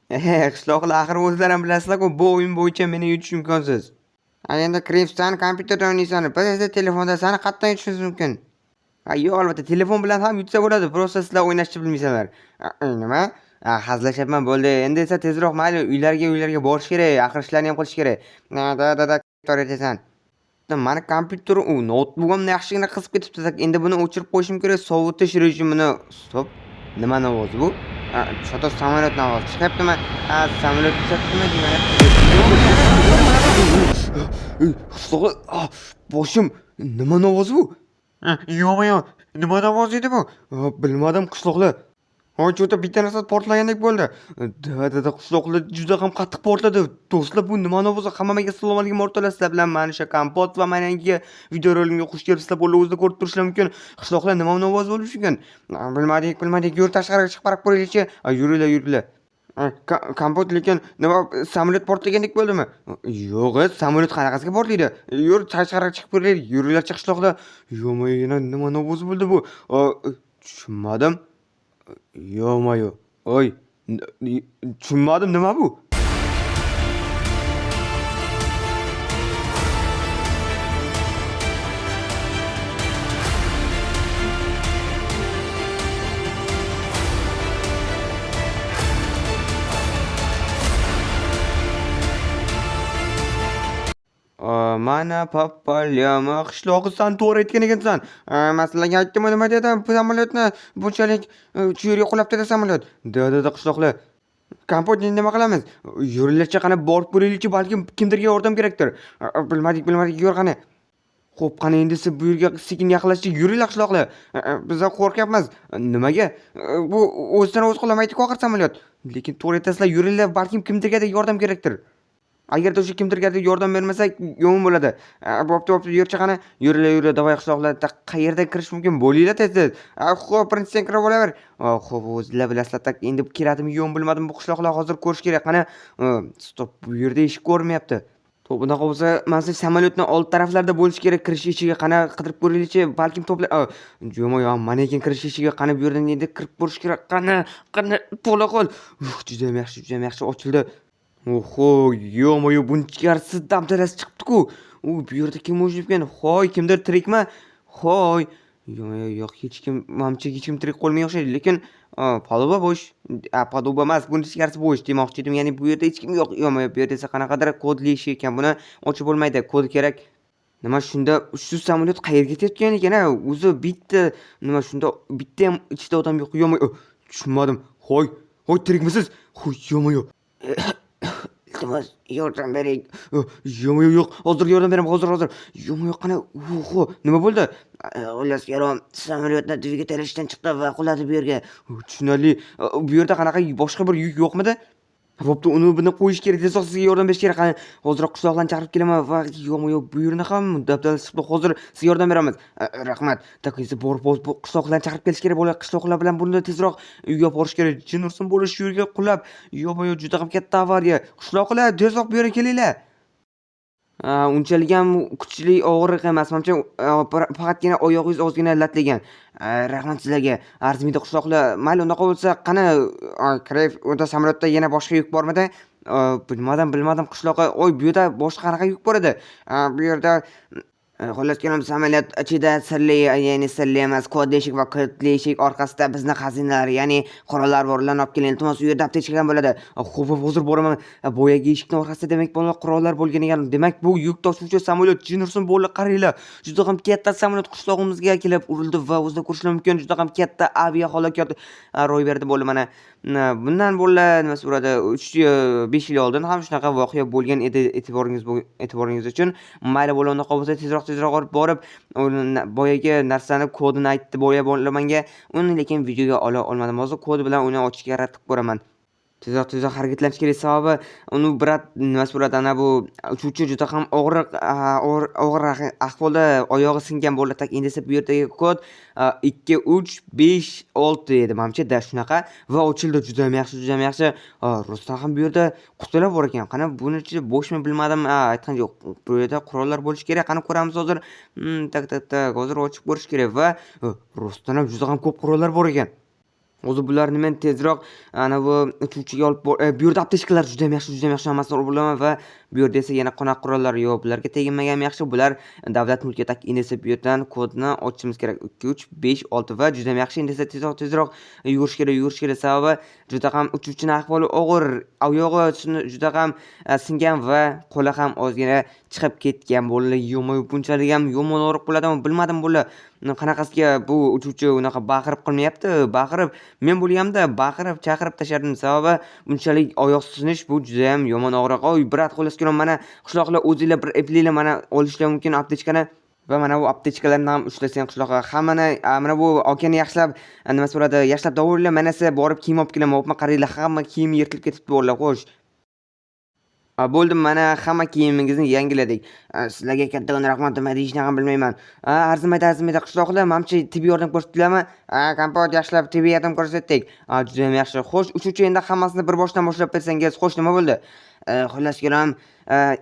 Qishloqlar, axir o'zlari ham bilasizlar-ku, bu o'yin bo'yicha meni yutish imkonsiz. Endi Krif, san kompyuterda o'ynaysan, biz esa telefonda, sani qayerdan yutishimiz mumkin? Yo'q, albatta telefon bilan ham yutsa bo'ladi, просто sizlar o'ynashni bilmaysanlar. Nima? Hazillashyapman, bo'ldi. Endi esa tezroq mayli uylarga borish kerak, axir ishlarni ham qilish kerak. Da to'g'ri aytasan. Mani kompyuterim, u noutbukim yaxshigina qizib ketibdi. Endi buni o'chirib qo'yishim kerak, sovutish rejimini. Stop. Nima ovozi bu? Cho'to samolyot ovozi chiqyaptimi? Samolyot uchyaptimi deyman. Boshim, nima ovozi bu? Yo'q, nima ovozi edi bu? Bilmadim, qishloqlar. Hoy, cho'ta bitta narsa portlagandek bo'ldi. Da, qishloqlar juda ham qattiq portladi. Do'stlar, bu nima ovozi? Hammaga assalomu alaykum o'rtoqlar, sizlar bilan mana shu Kompot va mana yangi videorolimga xush kelibsizlar. Bo'ldi, o'zida ko'rib turishlar mumkin. Qishloqlar, nima ovozi bo'lishi mumkin? Bilmadik, yur tashqariga chiqib qarab ko'raylikchi. Yuringlar. Kompot, lekin nima, samolyot portlagandek bo'ldimi? Yo'q, samolyot qanaqasiga portlaydi? Yur tashqariga chiqib ko'raylik. Yuringlar qishloqlar. Yo'q, yana nima ovozi bo'ldi bu? Tushunmadim. Yo-moyo. Oy, tushunmadim, nima bu? Mana pappalyama qishlog'i, san to'g'ri aytgan ekansan. Man sizlarga aytdim, nima dedim, bu samolyotni bunchalik shu yerga qulab dedi samolyot. Da, qishloqlar. Kompot, nima qilamiz? Yuringlarchi, qani borib ko'raylikchi, balkim kimdirga yordam kerakdir. Bilmadik, yur qani. Xo'p, qani endi siz bu yerga sekin yaqinlashdik, yuringlar qishloqlar. Biz qo'rqyapmiz. Nimaga? Bu o'zidan o'zi qulamaydi-ku axir samolyot. Lekin to'g'ri aytasizlar, yuringlar, balkim kimdirga yordam kerakdir. Agarda o'sha kimdirga yordam bermasak, yomon bo'ladi. Bo'pti, yurchi qani. Yuringlar, davay qishloqlar. Qayerda kirish mumkin? Bo'linglar tez-tez. Xo'p, birinchi sen kirib olaver. Xo'p, o'zinglar bilasizlar, tak endi kiradimi, yo'qmi bilmadim, bu qishloqlar hozir ko'rish kerak. Qani, stop, bu yerda eshik ko'rinmayapti. To'p, bunaqa bo'lsa, mana shu samolyotni old taraflarida bo'lishi kerak kirish eshigi. Qani qidirib ko'raylikchi, balkim to'pla, yo'q, mana ekan kirish eshigi. Qani bu yerdan endi kirib ko'rish kerak. Qani, to'la qol. Juda ham yaxshi, juda ham yaxshi ochildi. Oho, yo'q, bunchasi dabdalasi chiqibdi-ku. U bu yerda kim o'lgan? Hoy, kimdir tirikmi? Hoy. Yo'q, hech kim, manimcha hech kim tirik qolmagan o'xshaydi, lekin paluba bo'sh. Paluba emas, buni ichkarisi bo'sh demoqchi edim. Ya'ni bu yerda hech kim yo'q. Yo'q, bu yerda esa qanaqadir kodli eshik ekan. Buni ochib bo'lmaydi, kod kerak. Nima shunda shu samolyot qayerga ketayotgan ekan, a? O'zi bitta, nima shunda bitta ham ichida odam yo'q. Yo'q, tushunmadim. Hoy, hoy, tirikmisiz? Hoy, yo'q. Iltimos, yordam bering. Yo'q, yo'q, hozir yordam beraman, hozir. Yo'q, qani, oho, nima bo'ldi? Xullas, yarom samolyotni dvigatel ishdan chiqdi va quladi bu yerga. Tushunarli. Bu yerda qanaqa boshqa bir yuk yo'qmidi? Bo'pti, uni buni qo'yish kerak, tezroq sizga yordam berish kerak. Qani, hozir qishloqlarni chaqirib kelaman va yo'q, bu yerni ham dabdala chiqdi. Hozir sizga yordam beramiz. Rahmat. Tak, esa borib bu qishloqlarni chaqirib kelish kerak bo'ladi. Qishloqlar bilan buni tezroq uyga borish kerak. Jin ursin, bo'lish shu yerga qulab. Yo'q, juda ham katta avariya. Qishloqlar, tezroq bu yerga kelinglar. Unchalik ham kuchli og'riq emas, manimcha, faqatgina oyog'ingiz ozgina latlagan. Rahmat sizlarga. Arzimaydi qishloqlar. Mayli, unaqa bo'lsa, qani, Kref, unda samolyotda yana boshqa yuk bormidi? Bilmadim qishloqqa. Oy, bu yerda boshqa qanaqa yuk bor edi? Bu yerda xullas kalom samolyot ichida sirli, ya'ni sirli emas, kodli eshik va kodli eshik orqasida bizni xazinalar, ya'ni qurollar bor, ularni olib keling. Iltimos, u yerda aptechka ham bo'ladi. Xo'p, hozir boraman. Boyagi eshikning orqasida demak bolalar qurollar bo'lgan ekan. Demak, bu yuk tashuvchi samolyot jin ursin bo'ldi, qaranglar. Juda ham katta samolyot qishlog'imizga kelib urildi va o'zida ko'rishlar mumkin. Juda ham katta avia halokat ro'y berdi bo'ldi mana. Bundan bo'ldi, nima so'radi? 3-5 yil oldin ham shunaqa voqea bo'lgan edi, e'tiboringiz uchun. Mayli bo'ldi, unaqa bo'lsa tezroq borib, boyagi narsani kodini aytdi boya bola menga. Uni lekin videoga ola olmadim. Hozir kod bilan uni ochishga harakat qilib ko'raman. Tezroq harakatlanish kerak, sababi uni brat nimasi bo'ladi, ana bu uchuvchi juda ham og'ir ahvolda, oyog'i singan bo'ldi. Tak, endi esa bu yerdagi kod 2 3 5 6 edi manimcha, da shunaqa va ochildi. Juda ham yaxshi, juda ham yaxshi. Rostdan ham bu yerda qutilar bor ekan. Qani buni ichi bo'shmi bilmadim. Aytgan yo'q. Bu yerda qurollar bo'lishi kerak. Qani ko'ramiz hozir. Tak, tak, tak, hozir ochib ko'rish kerak va rostdan ham juda ham ko'p qurollar bor ekan. Hozir bularni men tezroq ana bu uchuvchiga olib bu yerda aptechkalar juda ham yaxshi, juda ham yaxshi, hammasini olib olaman va bu yerda esa yana qanaqa qurollar yo'q. Bularga teginmagan yaxshi. Bular davlat mulki. Так, endi esa bu yerdan kodni ochishimiz kerak. 2 3 5 6 va juda ham yaxshi. Endi esa tezroq, tezroq yugurish kerak, yugurish kerak. Sababi juda ham uchuvchini ahvoli og'ir. Oyog'i juda ham singan va qo'li ham ozgina chiqib ketgan bo'ldi. Yo'q, bunchalik ham yomon og'riq bo'ladimi, bilmadim bular. Qanaqasiga bu uchuvchi unaqa baqirib qilmayapti. Baqirib, men bo'lganimda baqirib, chaqirib tashlardim. Sababi bunchalik oyoq sinish bu juda ham yomon og'riq. Oy, брат, xullas kalom, mana qishloqlar, o'zinglar bir eplinglar, mana olishlar mumkin aptechkani. Va mana bu aptechkalarni ham ushlasang, qishloqqa hammani, mana bu akani yaxshilab, nimasi bo'ladi, yaxshilab davolanglar. Men esa borib kiyim olib kelaman. Xo'pmi, qaranglar, hamma kiyim yirtilib ketibdi, bolalar. Xo'sh. Bo'ldi, mana hamma kiyimingizni yangiladik. Sizlarga kattakon rahmat, nima deyishni ham bilmayman. Arzimaydi, arzimaydi, qishloqlar, manimcha, tibbiy yordam ko'rsatdilarmi? Ha, kompot, yaxshilab tibbiy yordam ko'rsatdik. Juda ham yaxshi. Xo'sh, uchuvchi, endi hammasini bir boshdan boshlab bersangiz, xo'sh, nima bo'ldi? Xullas kalom,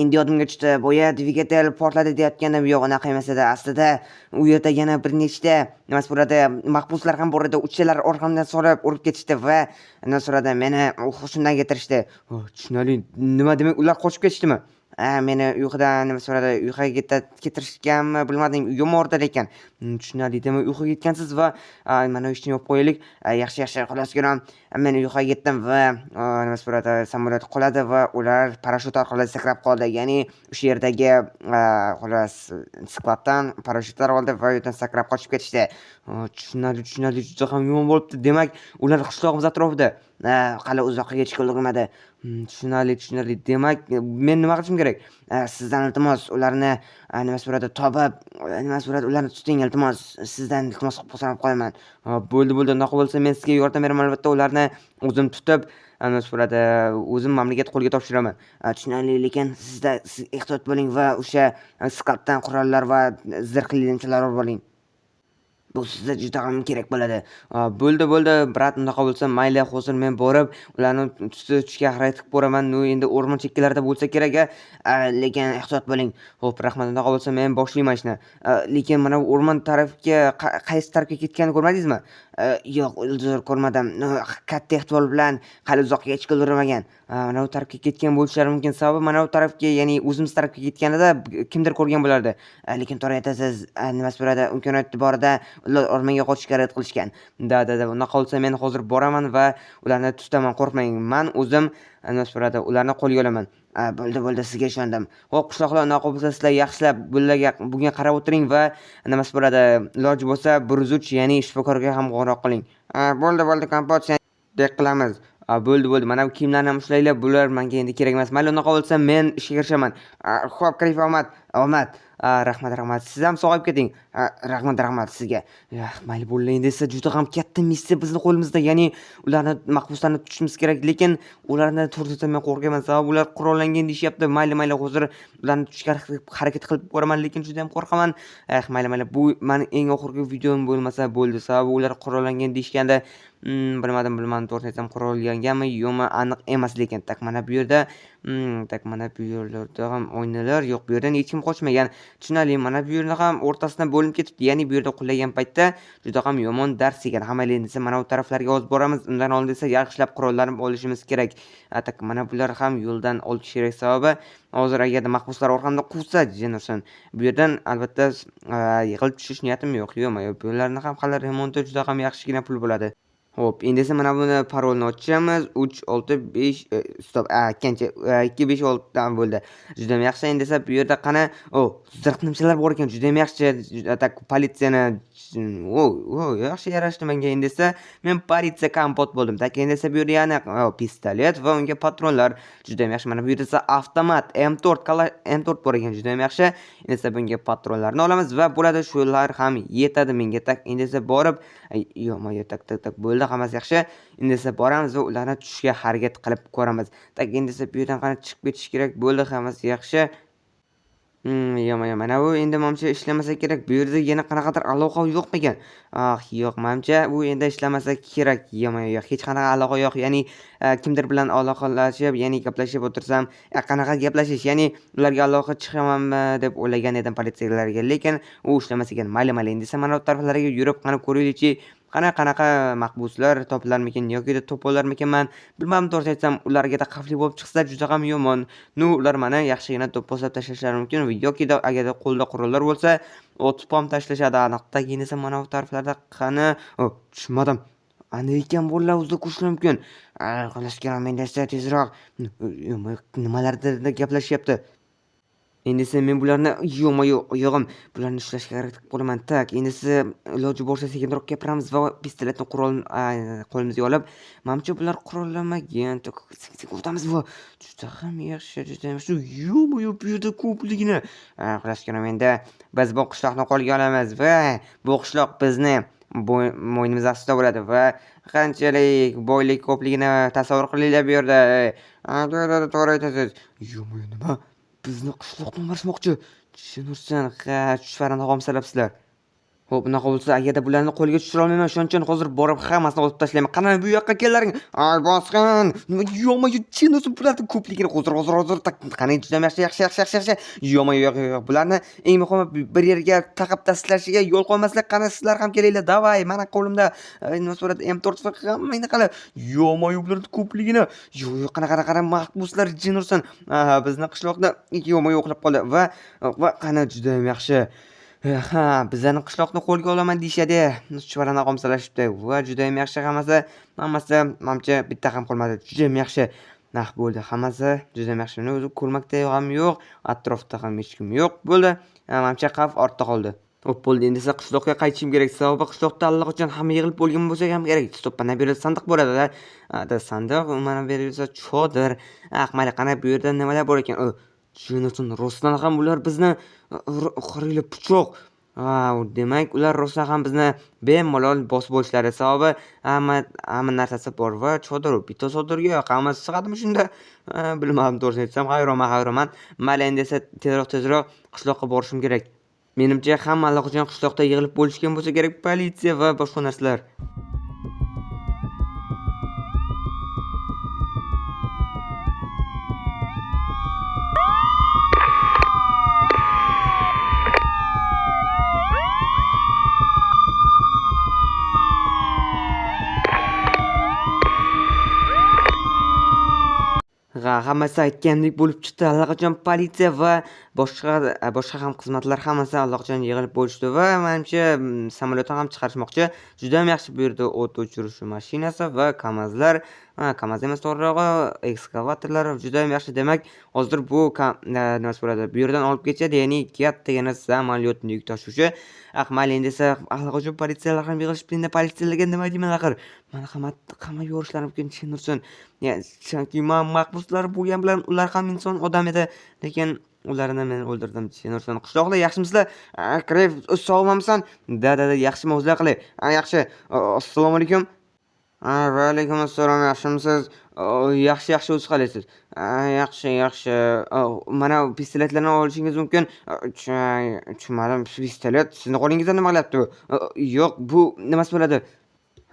endi yodimga tushdi. Boya dvigatel portladi deyotgandim. Yo'q, unaqa emas edi. Aslida u yerda yana bir nechta, nimasi bo'ladi, mahbuslar ham bor edi. Uchalari orqamdan solib urib ketishdi va, nima so'radi, meni hushimdan ketirishdi. Tushunarli. Nima demak, ular qochib ketishdimi? Ha, meni uyqudan, nima so'radi, uyquga ketirishganmi, bilmadim, yomon o'rtada ekan. Tushunarli. Demak, uyquga ketgansiz va mana ishni yopib qo'yaylik. Yaxshi, yaxshi, xullas kalom, men uyquga ketdim va, nima so'radi, samolyot quladi va ular parashyut orqali sakrab qoldi. Ya'ni o'sha yerdagi, xullas, skladdan parashyutlar oldi va u yerdan sakrab qochib ketishdi. Tushunarli, tushunarli, juda ham yomon bo'libdi. Demak, ular qishlog'imiz atrofida. Hali uzoqqa ketishga ulgurmadi. Tushunarli, tushunarli. Demak, men nima qilishim kerak? Sizdan iltimos, ularni, nimasi bo'ladi, topib, nimasi bo'ladi, ularni tuting, iltimos. Sizdan iltimos qilib so'rab qo'yaman. Bo'ldi, bo'ldi. Unaqa bo'lsa, men sizga yordam beraman albatta, ularni o'zim tutib, nimasi bo'ladi, o'zim mamlakat qo'liga topshiraman. Tushunarli, lekin sizda siz ehtiyot bo'ling va o'sha skladdan qurollar va zirhli nimchalar olib oling. Bu sizga juda ham kerak bo'ladi. Bo'ldi, bo'ldi, брат, unaqa bo'lsa, mayli, hozir men borib, ularni tutishga harakat qilib ko'raman. Ну, endi o'rmon chekkalarida bo'lsa kerak, a, lekin ehtiyot bo'ling. Xo'p, rahmat, unaqa bo'lsa, men boshlayman ishni. Lekin mana bu o'rmon tarafga, qaysi tarafga ketganini ko'rmadingizmi? Yo'q, uzr, ko'rmadim. Katta ehtimol bilan hali uzoqqa ketishga ulgurmagan. Mana bu tarafga ketgan bo'lishlari mumkin. Sababi mana bu tarafga, ya'ni o'zimiz tarafga ketganida kimdir ko'rgan bo'lardi. Lekin to'g'ri aytasiz, nimasi bo'ladi, imkoniyati borida ular o'rmonga qochishga harakat qilishgan. Да, да, да, unaqa bo'lsa, men hozir boraman va ularni tutaman, qo'rqmang. Man o'zim, nimasi bo'ladi, ularni qo'lga olaman. Bo'ldi, bo'ldi, sizga ishondim. Xo'p, qishloqlar, unaqa bo'lsa, sizlar yaxshilab bularga, bunga qarab o'tiring va, nimasi bo'ladi, iloji bo'lsa 103, ya'ni shifokorga ham qo'ng'iroq qiling. Bo'ldi, bo'ldi, kompot, sen qilamiz. Bo'ldi, bo'ldi. Mana bu kiyimlarni ham ushlanglar, bular menga endi kerak emas. Mayli, unaqa bo'lsa, men ishga kirishaman. Xo'p, Kalifa, omad, omad. Rahmat, rahmat. Siz ham sog'ayib keting. Rahmat, rahmat sizga. Mayli, bo'ldi, endi esa juda ham katta missiya bizni qo'limizda, ya'ni ularni, mahbuslarni tutishimiz kerak, lekin ularni to'g'risida men qo'rqyapman, sababi ular qurollangan deyishyapti. Mayli, mayli, hozir ularni tutishga harakat qilib ko'raman, lekin juda ham qo'rqaman. Eh, mayli, mayli, bu mani eng oxirgi videom bo'lmasa bo'ldi, sababi ular qurollangan deyishganda, bilmadim, bilmadim, to'g'risini aytsam, qurollanganmi, yo'qmi, aniq emas lekin. Так, mana bu yerda, так, mana bu yerlarda ham oynalar yo'q, bu yerdan hech kim qochmagan. Tushunarli, mana bu yerda ham o'rtasidan bo'linib ketibdi, ya'ni bu yerda qulagan paytda juda ham yomon dars yegan. Ha, mayli, endi esa mana bu taraflarga hozir boramiz. Undan oldin esa yaxshilab qurollanib olishimiz kerak. Так, mana bular ham yo'ldan olish kerak, sababi hozir agarda mahbuslar orqamda quvsa, jin ursin. Bu yerdan albatta yiqilib tushish niyatim yo'q. Yo'qmi, yo'q. Bularni ham hali remonti juda ham yaxshigina pul bo'ladi. Xo'p, endi esa mana buni parolni ochamiz. 3 6 5, стоп, ikkinchi 2 5 6 dan bo'ldi. Juda ham yaxshi. Endi esa bu yerda qani, o, zirh nimchalar bor ekan, juda ham yaxshi. Так, politsiyani, o, o, yaxshi yarashdi menga. Endi esa men politsiya kompot bo'ldim. Так, endi esa bu yerda yana, o, pistolet va unga patronlar. Juda ham yaxshi. Mana bu yerda esa avtomat M4 kala M4 bor ekan, juda ham yaxshi. Endi esa bunga patronlarni olamiz va bo'ladi, shular ham yetadi menga. Так, endi esa borib, yo'q, yo'q, так, так, так, bo'ldi, hammasi yaxshi. Endi esa boramiz va ularni tutishga harakat qilib ko'ramiz. Так, endi esa bu yerdan qani chiqib ketish kerak. Bo'ldi, hammasi yaxshi. Yo'q, yo'q, mana bu endi manimcha ishlamasa kerak. Bu yerda yana qanaqadir aloqa yo'qmikan? Ah, yo'q, manimcha bu endi ishlamasa kerak. Yo'q, yo'q, hech qanaqa aloqa yo'q. Ya'ni kimdir bilan aloqalashib, ya'ni gaplashib o'tirsam, qanaqa gaplashish? Ya'ni ularga aloqa chiqamanmi deb o'ylagan edim, politsiyalarga, lekin u ishlamas ekan. Mayli, mayli, endi esa mana bu taraflarga yurib qani ko'raylikchi. Qana qanaqa mahbuslar topilarmikin yoki to'polarmikinman, bilmadim to'g'risini aytsam, ularga xavfli bo'lib chiqsa juda ham yomon. Nu, ular meni yaxshigina do'pposlab tashlashlari mumkin va yoki agarda qo'lda qurollar bo'lsa, otib ham tashlashadi aniq. Keyin esa mana bu taraflarda qani, tushmadim. Ana ekan bolalar o'zida ko'rishi mumkin. Qilishgan men esa tezroq nimalardir gaplashyapti. Endi esa men bularni yo'q yo'g'im, bularni ushlashga harakat qilib qo'yaman. Tak, endi esa iloji boricha sekinroq gapiramiz va pistoletni qurolni qo'limizga olib, manimcha bular qurollamagan. Tak, sekin o'tamiz va juda ham yaxshi, juda ham yaxshi. Yo'q, bu yerda ko'pligini. Qilishgan endi biz bu qishloqni qo'lga olamiz va bu qishloq bizni bo'ynimiz ostida bo'ladi va qanchalik boylik ko'pligini tasavvur qilinglar bu yerda. To'g'ri aytasiz. Yo'q, nima? Bizni qishloqni o'marishmoqchi. Tushunursan, ha, chuchvarani xomsalabsizlar. Xo'p, unaqa bo'lsa, agarda bularni qo'lga tushira olmayman, shuning uchun hozir borib hammasini otib tashlayman. Qani bu yoqqa kellaring. Ay, bosqin. Nima yo'qma, chin bularni ko'pligini hozir hozir hozir qani juda yaxshi, yaxshi, yaxshi, yaxshi, yaxshi. Yo'qma, yo'q, yo'q. Bularni eng muhimi bir yerga taqib tashlashiga yo'l qo'ymaslik. Qani sizlar ham kelinglar. Davay, mana qo'limda nima surat M4 hammangni qani. Yo'qma, yo'q, bularni ko'pligini. Yo'q, yo'q, qana, qana, qana, mahbuslar jin ursin. Aha, bizni qishloqda yo'qma, yo'q qilib qoldi va qani juda ham yaxshi. Ha, bizlarni qishloqni qo'lga olaman deyishadi. Chuchvarani xomsalashibdi va juda ham yaxshi hammasi. Hammasi manimcha bitta ham qolmadi. Juda ham yaxshi. Nah bo'ldi, hammasi juda ham yaxshi. Uni o'zi ko'rmakda ham yo'q, atrofda ham hech kim yo'q. Bo'ldi. Manimcha xavf ortda qoldi. Xo'p, bo'ldi. Endi esa qishloqqa qaytishim kerak. Sababi qishloqda allaqachon hamma yig'ilib bo'lgan bo'lsa ham kerak. Stop, mana bu yerda sandiq bo'ladi-da. Da sandiq, mana bu yerda esa chodir. Ah, mayli, qani bu yerda nimalar bor ekan? Jonathan, rostdan ham ular bizni qaranglar, pichoq. Demak, ular rostdan ham bizni bemalol bosib o'tishlari. Sababi hamma narsasi bor va chodir, bitta chodirga hammasi sig'adimi shunda? Bilmadim, to'g'risini aytsam, hayronman. Mayli, endi esa tezroq qishloqqa borishim kerak. Menimcha hamma allaqachon qishloqda yig'ilib bo'lishgan bo'lsa kerak, politsiya va boshqa narsalar. Ha, hammasi aytgandek bo'lib chiqdi. Allaqachon politsiya va boshqa ham xizmatlar hammasi allaqachon yig'ilib bo'lishdi va menimcha samolyotni ham chiqarishmoqchi. Juda ham yaxshi bu yerda o't o'chirish mashinasi va KAMAZlar, KAMAZ emas to'g'rirog'i, ekskavatorlar juda ham yaxshi. Demak, hozir bu nimasi bo'ladi? Bu yerdan olib ketishadi, ya'ni kattagina samolyotni yuk tashuvchi. Ah, mayli, endi esa allaqachon politsiyalar ham yig'ilishibdi. Endi politsiyalarga nima deyman axir? Mana hamma yorishlari mumkin, tushunursin. Chunki men mahbuslar bo'lgan bilan ular ham inson odam edi, lekin ularni men o'ldirdim. Tushunursin. Qishloqlar yaxshimisizlar? Kreyv, sog'manmisan? Da, da, da, yaxshimi, o'zlar qalay? Yaxshi. Assalomu alaykum. Va alaykum assalom, yaxshimisiz? Yaxshi, yaxshi, o'zi qalaysiz? Yaxshi, yaxshi. Mana pistoletlarni olishingiz mumkin. Tushunmadim, pistolet sizni qo'lingizda nima qilyapti bu? Yo'q, bu nimasi bo'ladi?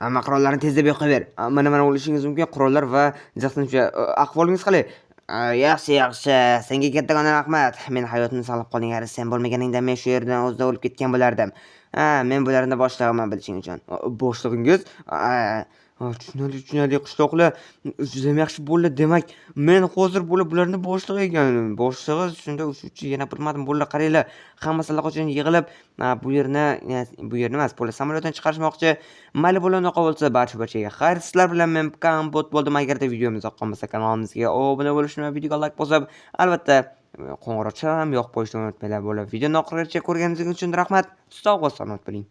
Hamma qurollarni tezda bu yoqqa ber. Mana olishingiz mumkin qurollar va jahlincha. Ahvolingiz qalay? Yaxshi, yaxshi. Senga kattakon rahmat. Men hayotimni saqlab qolding. Agar sen bo'lmaganingda men shu yerdan o'zida o'lib ketgan bo'lardim. Ha, men bularni boshlig'iman bilishing uchun. Boshlig'ingiz? Tushunarli, tushunarli, qishloqlar juda ham yaxshi bo'ldi. Demak, men hozir bo'lib bularni boshlig'i ekan. Boshlig'i shunda uchuvchi yana bilmadim. Bo'ldi, qaranglar, hammasi allaqachon yig'ilib, bu yerni, bu yerni emas, bo'ldi, samolyotdan chiqarishmoqchi. Mayli, bo'ldi, unaqa bo'lsa barcha-barchaga xayr. Sizlar bilan men Kompot bo'ldim. Agarda videomiz yoqqan bo'lsa, kanalimizga obuna bo'lishni va videoga like bosib, albatta qo'ng'iroqcha ham yoqib qo'yishni unutmanglar. Bo'ldi, videoni oxirigacha ko'rganingiz uchun rahmat. Sog' va salomat bo'ling.